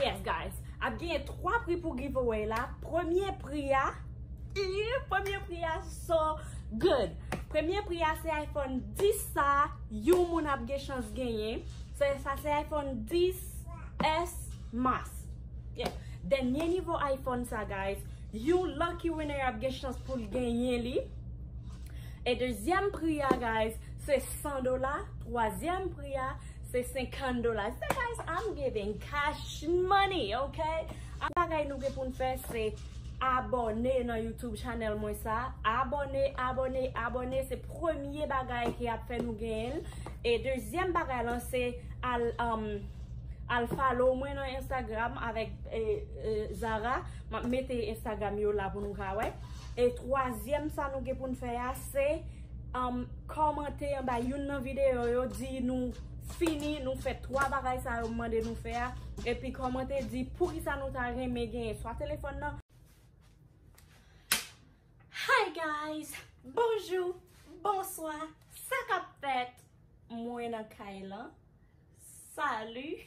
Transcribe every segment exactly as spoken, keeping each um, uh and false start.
Yes, guys. Ap genyen twa pri pou giveaway la. Premye pri a, ih, premye pri a so good. Premye pri a se iPhone dis sa, yon moun ap gen chans genyen. Se, sa se iPhone dis S Max. Yeah. Dènye nivo iPhone sa, guys. Yon lucky winner ap gen chans pou l genyen li. E dezyèm pri a, guys, se san dola. Twazyèm pri a, se senkant dola. So, guys, I'm giving cash money, ok? Yon bagay nou gen pou n fè, se abòne nan YouTube channel mwen sa. Abòne, abòne, abòne. Se premye bagay ki ap fè nou genyen l. E dezyèm bagay lan, se al, um, al follow mwen nan Instagram avèk, eh, eh, Zara. M ap mete Instagram yo la pou nou ka wè. E twazyèm sa nou gen pou n fè a, se, um, kòmante anba youn nan videyo yo, di nou fini, nou fè twa bagay sa yo m mande nou fè a. Epi kòmante di poukisa nou ta renmen genyen swa telefòn nan. Hi guys! Bonjou! Bonswa! Sa k ap fèt? Mwen nan kay lan. Salut!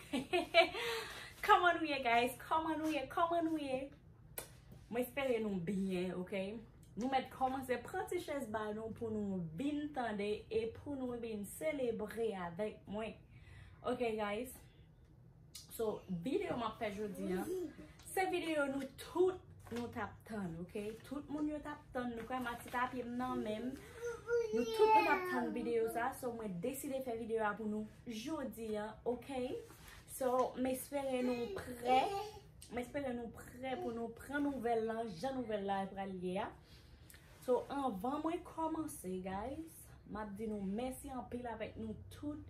Kòman nou ye, guys? Kòman nou ye? Kòman nou ye? Mwen espere nou byen, ok? Nou mèt kòmanse pran ti chèz ba nou pou nou vin tande e pou nou vin selebre avèk mwen. Ok, guys? So, videyo m ap fè jodi a, se videyo nou tout nou t ap tann, ok? Tout moun yo t ap tann, nou kwè m a ti papye m nan men m. Nou tout nou t ap tann videyo sa, so mwen deside fè videyo a pou nou jodi a, ok? So, m espere nou prè. M espere nou prè pou nou pran nouvèl lan, jan nouvèl la pral ye a. So, anvan mwen kòmanse, guys, m ap di nou mèsi anpil avèk nou tout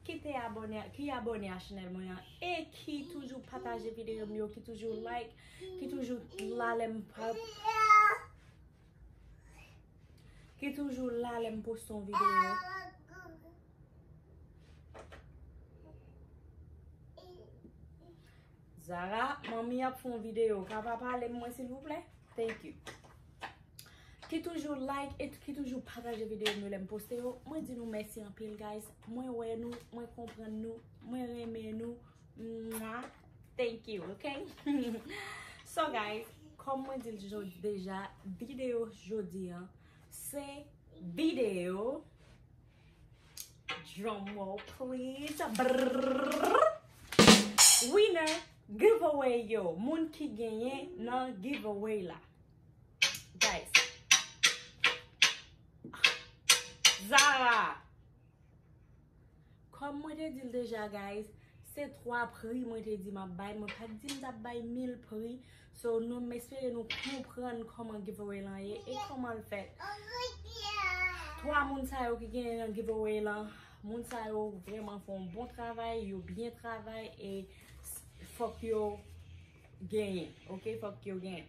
ki te abòne, ki abòne a chanèl mwen an e ki toujou pataje videyo m yo, ki toujou like, ki toujou la lè m pa, ki toujou la lè m poste yon videyo. Zara, manmi ap fè yon videyo. Ka pa pale m mwen, silvouplè? Thank you. Ki toujou like e ki toujou pataje videyo m yo lè m poste yo. Mwen di nou mèsi anpil, guys. Mwen wè nou, mwen konprann nou, mwen renmen nou. Mwa. Thank you, ok? So, guys, kòm mwen di l jo-, deja, videyo jodi an, se videyo Drum roll, please. Brrrr. Winner giveaway yo. Moun ki genyen nan giveaway la. Guys. Zara. Kòm mwen te di l deja, guys, se twa pri mwen te di m ap bay. Mwen pa t di m t ap bay mil pri. So, nou, m espere nou konprann kòman giveaway lan ye e kòman l fèt. Twa moun sa yo ki genyen nan giveaway lan, moun sa yo vrèman fè yon bon travay, yo byen travay e s-, fòk yo genyen, ok? Fòk yo genyen.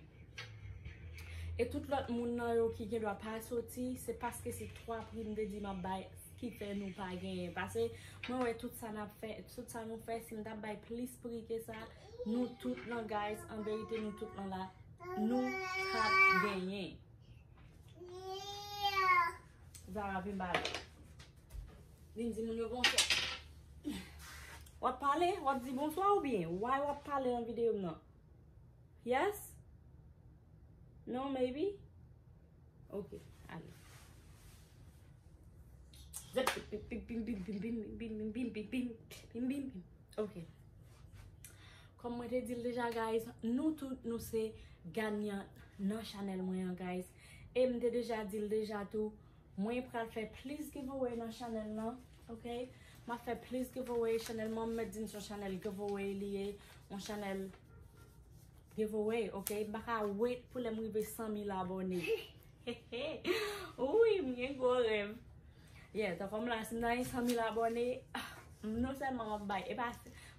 E tout lòt moun nan yo ki gen dwa pa soti, se paske se twa pri m te di m ap bay ki fè nou pa genyen. Paske mwen wè tout sa n ap fè, tout sa nou fè, si m t ap bay plis pri ke sa, nou tout lan, guys, an verite, nou tout lan la, nou t ap genyen. Zara vin ba li. Vin di moun yo bonswa. W ap pale? W ap di bonswa oubyen? Why w ap pale nan videyo m nan? Yes? No, maybe? Ok, ale. Zep, pim, pim, pim. Ok. Kòm mwen te di l deja, guys, nou tout, nou se ganyan nan chanèl mwen an, guys. E m te deja di l deja tou, mwen pral fè plis giveaway nan chanèl lan, ok? M ap fè plis giveaway, chanèl mwen, m mèt di n se yon chanèl giveaway li ye, yon chanèl giveaway, ok? M pa ka wait pou lè m rive san mil abòne. Wi, m gen gwo rèv. Yeah, tankou m la, si m ta gen san mil abòne, ah, non sèlman m ap bay, e pa,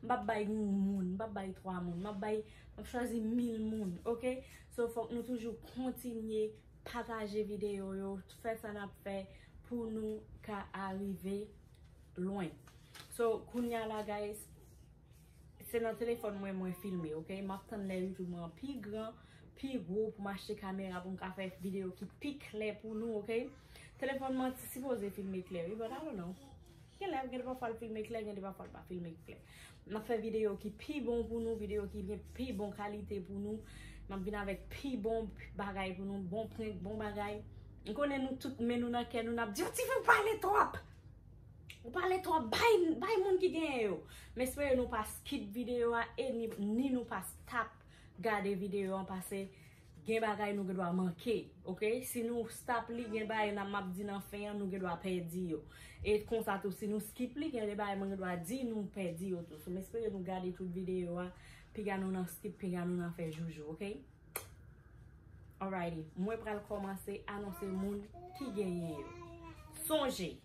m p ap bay yon moun, m p ap bay twa moun, m ap bay, m ap chwazi mil moun, ok? So, fòk nou toujou kontinye pataje videyo yo, fè sa n ap fè pou nou ka arive lwen. So, kounye a la, guys, se nan telefòn mwen, mwen filme, ok? M ap tann lè YouTube mwen pi gran, pi gwo pou m achte kamera pou m ka fè videyo ki pi klè pou nou, ok? Telefòn mwen ti sipoze filme klè, wi, but I don't know. Gen lè, gen de pafwa l filme klè, gen de pafwa l pa filme klè. M ap fè videyo ki pi bon pou nou, videyo ki gen pi bon kalite pou nou. M ap vin avèk pi bon bagay pou nou, bon prank, bon bagay. M konnen nou tout, men nou nan kè nou, n ap di, "Ti fi, ou pale twòp! Ou pale twòp! Bay, bay moun ki genyen yo!" M espere nou pa skip videyo a e ni, ni nou pa stop gade videyo an, pase gen bagay nou gen dwa manke, oke? Si nou stop li, gen bagay nan m ap di nan fen an, nou gen dwa pèdi yo. E konsa tou, si nou skip li, gen de bagay mwen gen dwa di, nou pèdi yo tou. So, m espere nou gade tout videyo a, piga nou nan skip, piga nou nan fè joujou, oke? Alrighty, mwen pral kòmanse anonse moun ki genyen yo. Sonje,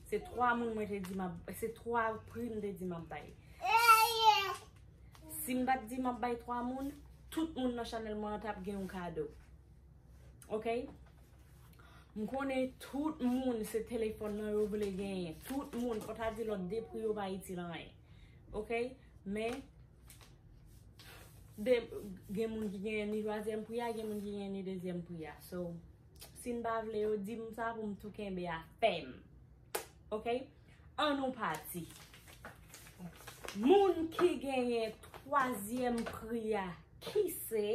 se twa moun mwen te di m ap, se twa pri m te di m ap bay. Si m pa t di m ap bay twa moun, tout moun nan chanèl mwen an t ap gen yon kado. Oke? M konnen tout moun se telefòn nan yo vle genyen. Tout moun, fò ta di lòt de pri yo pa itil anyen. Oke? Men, de, gen moun ki genyen ni twazyèm pri a, gen moun ki genyen ni dezyèm pri a. So, si n pa vle yo, di m sa pou m tou kenbe afè m. Oke? An nou pati. Moun ki genyen twazyèm pri a, ki se,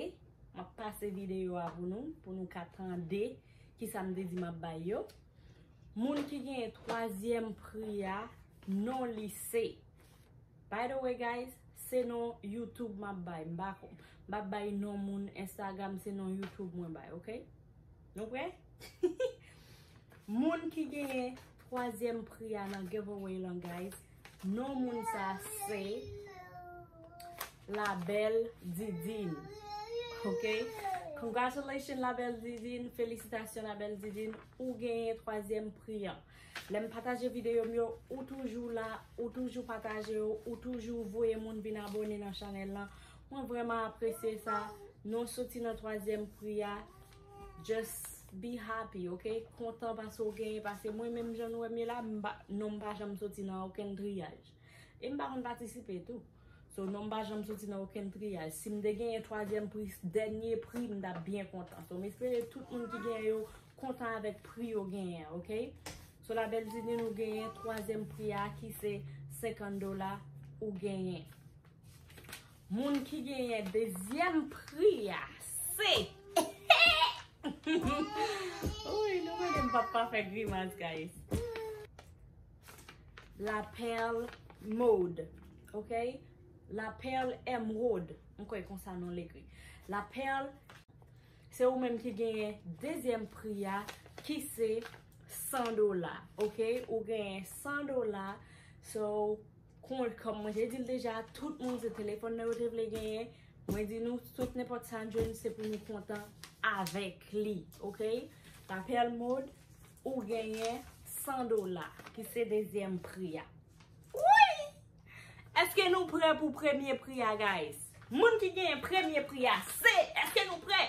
m ap pase videyo a pou nou, pou nou ka tande ki sa m te di m ap bay yo. Moun ki genyen twazyèm pri a, non li se. By the way, guys, se non YouTube m ap bay. M pa, m pa bay non moun Instagram, se non YouTube mwen bay, oke? Nou prè? Moun ki genyen twazyèm pri a nan giveaway lan, guys, non moun sa se La Belle Didine. Oke? Congratulations, La Belle Didine. Felisitasyon, La Belle Didine. Ou genyen twazyèm pri an. Lè m pataje videyo m yo, ou toujou la, ou toujou pataje yo, ou toujou voye moun vin abòne nan chanèl lan. Mwen vrèman apresye sa. Non soti nan twazyèm pri a, just be happy, oke? Kontan paske w genyen, paske mwen menm jan nou wè m ye la, m pa, non m pa janm soti nan okenn triyaj. E m pa konn patisipe tou. So, non m pa janm soti nan okenn triyaj. Si m te genyen twazyèm pri, dènye pri, m t ap byen kontan. So, m espere tout moun ki genyen yo kontan avèk pri yo genyen an, oke? So, La Belle Didine, ou genyen twazyèm pri a ki se senkant dola, ou genyen. Moun ki genyen dezyèm pri a, se Wi, nou konnen m p ap pa fè grimas, guys. La Perle Mode, oke? La Perle Emeraude, m kwè konsa non l ekri. La Perle, se ou menm ki genyen dezyèm pri a, ki se san dola, oke? Ou genyen san dola, so, kon, kòm mwen te di l deja, tout moun se telefòn nan yo te vle genyen. Mwen di nou, tout nenpòt sa n jwenn, se pou nou kontan avèk li, oke? La Perle Mode, ou genyen san dola, ki se dezyèm pri a. Wi! Èske nou prè pou premye pri a, guys? Moun ki genyen premye pri a, se, èske nou prè?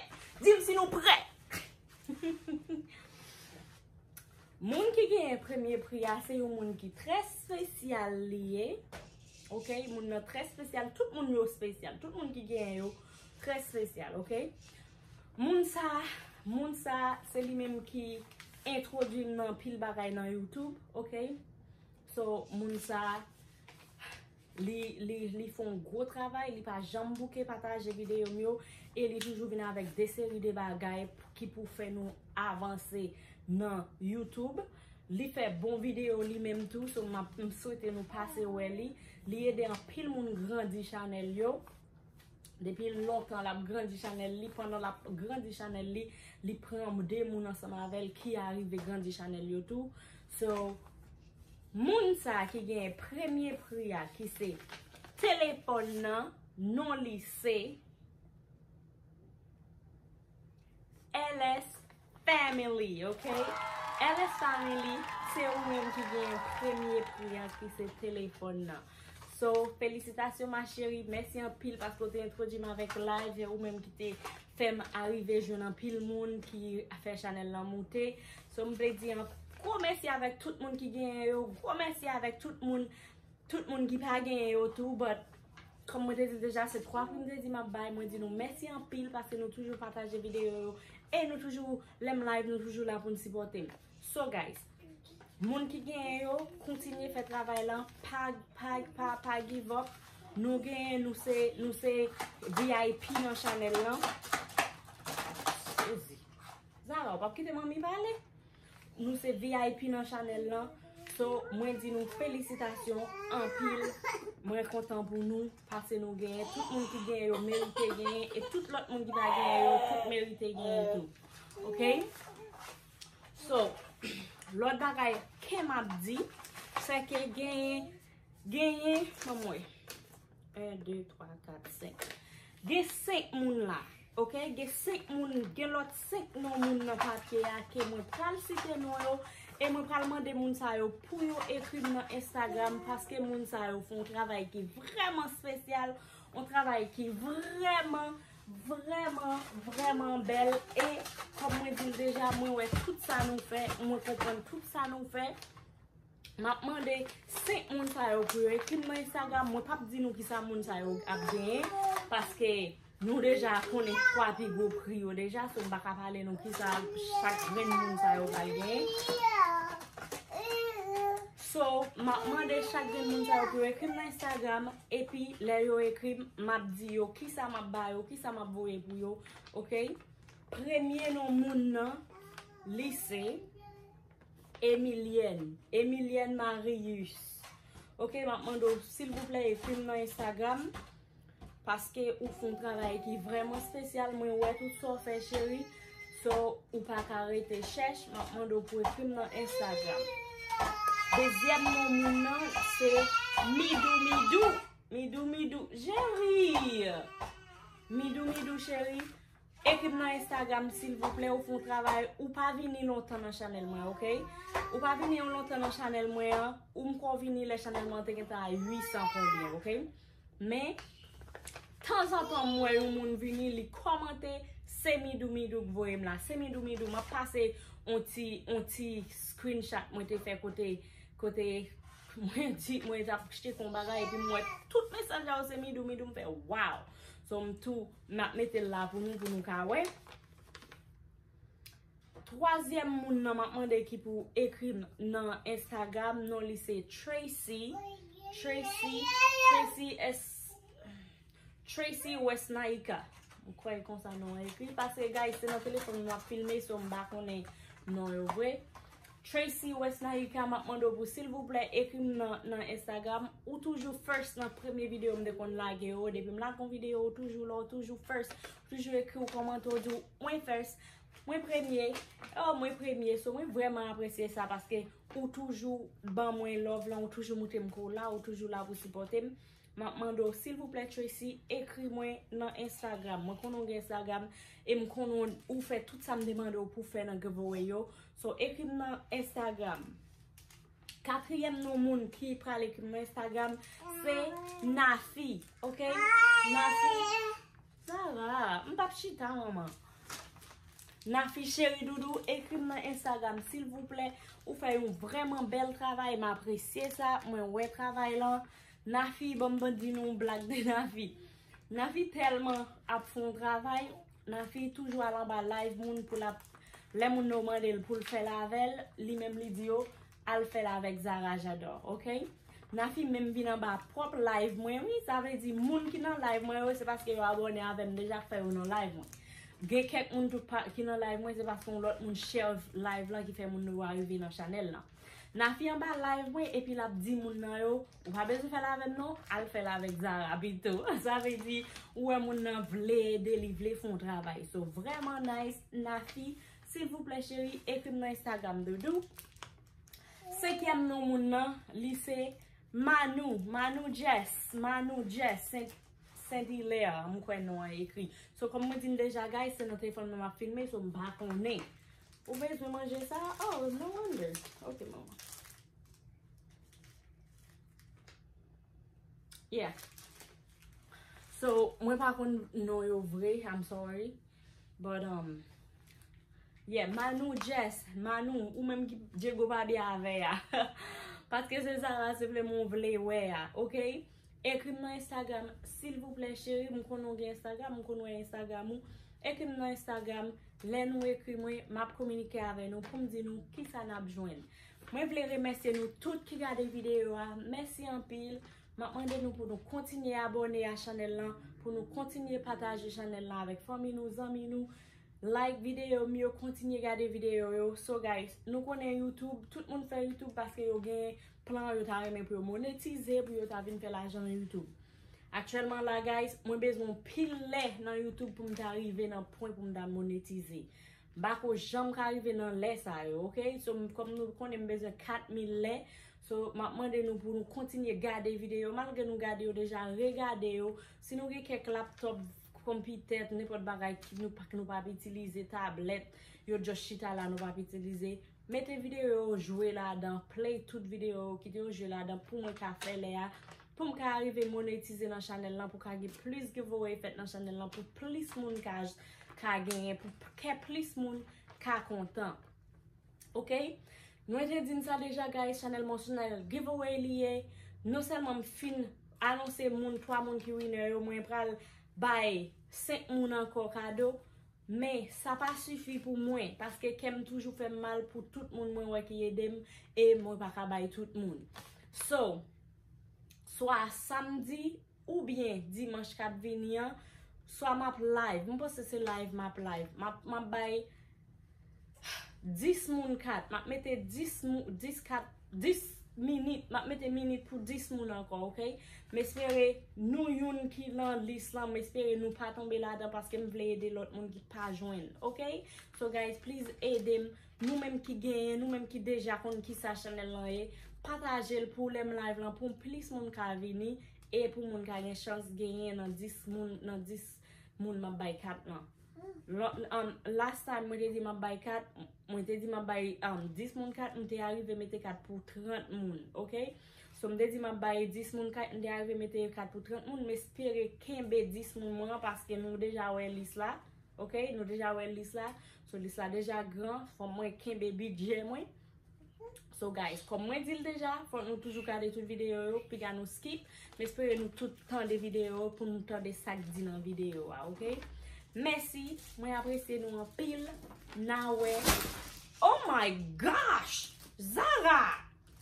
Di m si nou prè! Moun ki genyen premye pri a, se yon moun ki trè espesyal li ye. Oke, moun nan trè espesyal, tout moun yo espesyal, tout moun ki genyen yo trè espesyal, oke? Moun sa, moun sa, se li menm ki entwodui m nan anpil bagay nan YouTube, oke? So, moun sa, li, li, li fè yon gwo travay, li pa janm bouke pataje videyo m yo, e li toujou vin avèk de seri de bagay ki pou fè nou avanse nan YouTube. Li fè bon videyo li menm tou, so m ap, m swete nou pase wè li. Li ede anpil moun grandi chanèl yo. Depi lontan, l ap grandi chanèl li. Pandan l ap grandi chanèl li, li pran de moun ansanm avè l ki arive grandi chanèl yo tou. So, moun sa ki gen premye pri a, ki se telefòn nan, non li se L S Family, oke? L S Family, se ou menm ki gen premye pri an ki se telefòn nan. So, felisitasyon ma chérie, mèsi anpil paske w te entwodui m avèk live, e ou menm ki te fè m arive jwenn anpil moun ki fè chanèl lan moute. So, m vle di yon gwo mèsi avèk tout moun ki genyen yo, gwo mèsi avèk tout moun, tout moun ki pa genyen yo tou, but kòm mwen te di l deja, se twa pri m te di m ap bay, mwen di nou mèsi anpil paske nou toujou pataje videyo yo, e nou toujou, lè m live, nou toujou la pou n sipòte m. So, guys, Moun ki genyen yo, kontinye fè travay lan, pa, pa, pa, pa give up. Nou genyen, nou se, nou se V I P nan chanèl lan. Sezi. Zara, ou p ap kite manmi pale? Nou se V I P nan chanèl lan. So, mwen di nou felisitasyon anpil. Mwen kontan pou nou, paske nou genyen. Tout moun ki genyen yo merite genyen. E tout lòt moun ki pa genyen yo, tout merite genyen tou. Ok? So, lòt bagay ke m ap di, se ke genyen, genyen, ban m wè. En, de, twa, kat, senk. Gen senk moun la, ok? Gen senk moun, gen lòt senk non moun nan papye a ke mwen pral site non yo, e mwen pral mande moun sa yo pou yo ekri m nan Instagram, paske moun sa yo fè yon travay ki vrèman espesyal, yon travay ki vrèman, vrèman, vrèman bèl, e kòm mwen di l deja, mwen wè tout sa nou fè, mwen konprann tout sa nou fè. M ap mande senk moun sa yo pou yo ekri m nan Instagram. Mwen p ap di nou kisa moun sa yo ap genyen, paske nou deja konnen twa pi gwo pri yo deja, so m pa ka pale nou kisa chak grenn moun sa yo pral genyen. So, m ap mande chak grenn moun sa yo pou yo ekri m nan Instagram, epi lè yo ekri m, m ap di yo kisa m ap ba yo, kisa m ap voye pou yo, ok? Premye non moun nan, li se Emilienne. Emilienne Marius. Ok, m ap mande w, silvouplè, ekri m nan Instagram. Paske ou fè yon travay ki vrèman espesyal. Mwen wè tout sa w fè, cheri. So, ou pa ka rete chèch. M ap mande w pou ekri m nan Instagram. Dezyèm non moun nan, se Midou Midou. Midou Midou. Cheri! Midou Midou, cheri. Ekri m nan Instagram, silvouplè, ou fè yon travay, ou pa vini lontan nan chanèl mwen, ok? Ou pa vini yon lontan nan chanèl mwen an, ou m kwè w vini lè chanèl mwen an te gentan a uit san konbyen, ok? Men, tanzantan m wè yon moun vini, li kòmante, se Midou Midou k voye m la, se Midou Midou, m ap pase yon ti, yon ti screenshot mwen te fè kote, kote mwen di, mwen t ap cheke yon bagay, epi m wè tout mesaj la yo se Midou, Midou, m fè, wow! So, m tou, m ap mete l la pou nou, pou nou ka wè. Twazyèm moun nan m ap mande ki pou ekri m nan Instagram, non li se Tracy. Tracy, Tracy S, Tracy Westnaika. M kwè konsa non an ekri. Paske, guys, se nan telefòn mwen m ap filme, so m pa konnen non yo vre. Tracy Westnaika, m ap mande w pou silvouplè ekri m nan, nan Instagram. Ou toujou first nan premye videyo m te konn lage yo. Depi m lage yon videyo, ou toujou la, ou toujou first. Ou toujou ekri, ou kòmante, ou di w, mwen first. Mwen premye. Oh, mwen premye. So, mwen vrèman apresye sa paske ou toujou ban mwen love lan, ou toujou montre m ke w la, ou toujou la pou sipòte m. M ap mande w, silvouplè, Tracy, ekri mwen nan Instagram. Mwen konnen w gen Instagram e m konnen w, ou fè tout sa m te mande w pou fè nan giveaway yo. So, ekri m nan Instagram. Katriyèm non moun ki pral ekri m nan Instagram, se Nafi, ok? Nafi. Zara, m p ap chita, manman. Nafi cheri doudou, ekri m nan Instagram, silvouplè. Ou fè yon vrèman bèl travay, m apresye sa, mwen wè travay lan. Nafi, ban m, ban m di nou yon blag de Nafi. Nafi tèlman ap fè yon travay, Nafi toujou al anba live moun pou l ap, lè moun yo mande l pou l fè l avè l, li menm li di yo, al fè l avèk Zara J'adore, ok? Nafi menm vin anba pwòp live mwen, wi, sa vle di moun ki nan live mwen yo, se paske yo abòne avè m deja k fè yo nan live mwen. Gen kèk moun tou pa, ki nan live mwen, se paske yon lòt moun share live lan ki fè moun yo arive nan chanèl lan. Nafi anba live mwen, epi l ap di moun nan yo, ou pa bezwen fè l avè m non, al fè l avèk Zara pito. Sa vle di, ou wè moun nan vle ede, li vle fè yon travay. So, vrèman nice, Nafi, silvouplè cheri, ekri m nan Instagram, doudou. Senkyèm non moun nan, li se Manou, Manou Jess, Manou Jess, Saint, Saint Hilaire, m kwè non an ekri. So, kòm mwen di n deja, guys, se nan telefòn mwen m ap filme, so m pa konnen. Ou bezwen manje sa? Oh, no wonder. Ok, manman. Yeah. So, mwen pa konn non yo vre, I'm sorry. But, um, yeah, Manou Jess, Manou, ou menm ki Diego pa byen avè a. Paske se Zara, se vle moun vle wè a, ok? Ekri m nan Instagram, silvouplè, cheri, m konnen w gen Instagram, m konn wè Instagram ou. Ekri m nan Instagram, lè nou ekri mwen, m ap kominike avè nou pou m di nou kisa n ap jwenn. Mwen vle remèsye nou tout ki gade videyo a. Mèsi anpil. M ap mande nou pou nou kontinye abòne a chanèl lan, pou nou kontinye pataje chanèl lan avèk fanmi nou, zanmi nou. Like videyo m yo, kontinye gade videyo yo. So guys, nou konnen YouTube, tout moun fè YouTube paske yo gen plan, yo ta renmen pou yo monetize, pou yo ta vin fè lajan nan YouTube. Aktyèlman la, guys, mwen bezwen pil lè nan YouTube pou m ta rive nan pwen pou m ta monetize. M pa ko janm ka rive nan lè sa yo, ok? So, m- kòm nou konnen m bezwen kat mil lè. So, m ap mande nou pou nou kontinye gade videyo. Malgre nou gade yo deja, regade yo. Si nou gen kèk laptop, konpitè, nenpòt bagay ki nou pa, nou pa ap itilize, tablèt, yo just chita la, nou pa ap itilize. Mete videyo yo jwe ladan, play tout videyo yo, kite yo jwe ladan pou mwen ka fè lè a, pou m ka rive monetize nan chanèl lan, pou ka gen plis giveaway fèt nan chanèl lan, pou plis moun ka, ka genyen, pou kè plis moun ka kontan. Ok? Mwen te di n sa deja, guys, chanèl mwen se yon chanèl giveaway li ye. Non sèlman m fin anonse moun, twa moun ki winner yo, mwen pral bay senk moun ankò kado. Men sa pa sifi pou mwen, paske kè m toujou fè m mal pou tout moun mwen wè ki ede m, e mwen pa ka bay tout moun. So, swa samdi oubyen dimanch k ap vini an, swa m ap live. M panse se live m ap live. M ap, m ap bay dis moun kat. M ap mete dis moun, dis kat, dis minit. M ap mete minit pou dis moun ankò, ok? M espere nou youn ki nan lis lan, m espere nou pa tonbe ladan paske m vle ede lòt moun ki pa jwenn, ok? So guys, please ede m. Nou menm ki genyen, nou menm ki deja konn kisa chanèl lan ye, pataje l pou lè m live lan, pou plis moun ka vini, e pou moun ka gen chans genyen nan dis moun, nan dis moun m ap bay kat lan. Lò- um, last time mwen te di m ap bay kat, mwen te di m ap bay um, dis moun kat, mwen te arive mete kat pou trant moun, ok? So mwen te di m ap bay dis moun kat, mwen te arive mete kat pou trant moun, m espere kenbe dis moun mwen an paske nou deja wè lis la, ok? Nou deja wè lis la, so lis la deja gran, fò mwen kenbe bidjè mwen. So guys, kòm mwen di l deja, fò nou toujou gade tout videyo yo, piga nou skip. M espere nou tout tande videyo yo pou nou tande sa k di nan videyo a, ok? Mèsi, mwen apresye nou anpil. N a wè. Oh my gosh! Zara!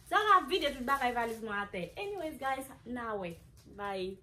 Zara vide tout bagay valiz mwen atè. Anyways, guys, n a wè. Bye.